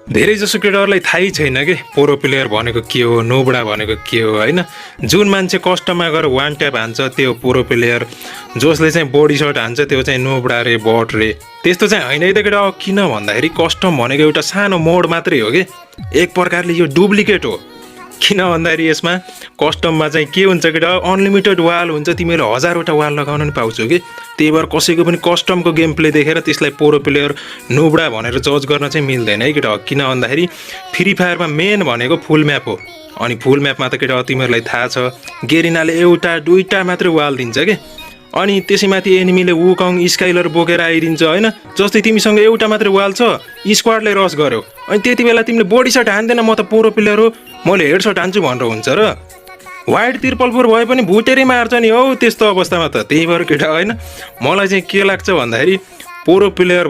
धेरैजसो केटाहरूलाई थाहै छैन कि प्रो प्लेयर भनेको के हो, नोबडा भनेको के हो होइन। जुन मान्छे कस्टममा गएर वान ट्याप हान्छ त्यो प्रो प्लेयर, जसले चाहिँ बडी सर्ट हान्छ त्यो चाहिँ नोबडा रे, बट रे। त्यस्तो चाहिँ होइन है त केटा। किन भन्दाखेरि कस्टम भनेको एउटा सानो मोड मात्रै हो कि, एक प्रकारले यो डुप्लिकेट हो। किन भन्दाखेरि यसमा कस्टममा चाहिँ के हुन्छ केटा, अनलिमिटेड वाल हुन्छ, तिमीले 1000वटा वाल लगाउन पनि पाउँछौ कि। त्यही भएर कसैको पनि कस्टमको गेम प्ले देखेर त्यसलाई प्रो प्लेयर नोबडा भनेर जज गर्न चाहिँ मिल्दैन है केटा। किन भन्दाखेरि फ्री फायरमा मेन भनेको फुल म्याप हो। अनि फुल म्यापमा त केटा तिमीहरूलाई थाहा छ, गेरिनाले एउटा दुईटा मात्रै वाल दिन्छ कि। अनि त्यसैमाथि एनिमीले वुकङ स्काइलर बोकेर आइदिन्छ होइन। जस्तै तिमीसँग एउटा मात्रै वाल छ, स्क्वाडले रस गर्यो, अनि त्यति बेला तिमीले बडी सर्ट हान्दैन, म त प्रो प्लेयर हो, मैले हेड सर्ट हान्छु भनेर हुन्छ र। वाइड 4 भए पनि भुटेरै मार्छ नि हौ त्यस्तो अवस्थामा त। त्यही भएर केटा होइन, मलाई चाहिँ के लाग्छ भन्दाखेरि प्रो प्लेयर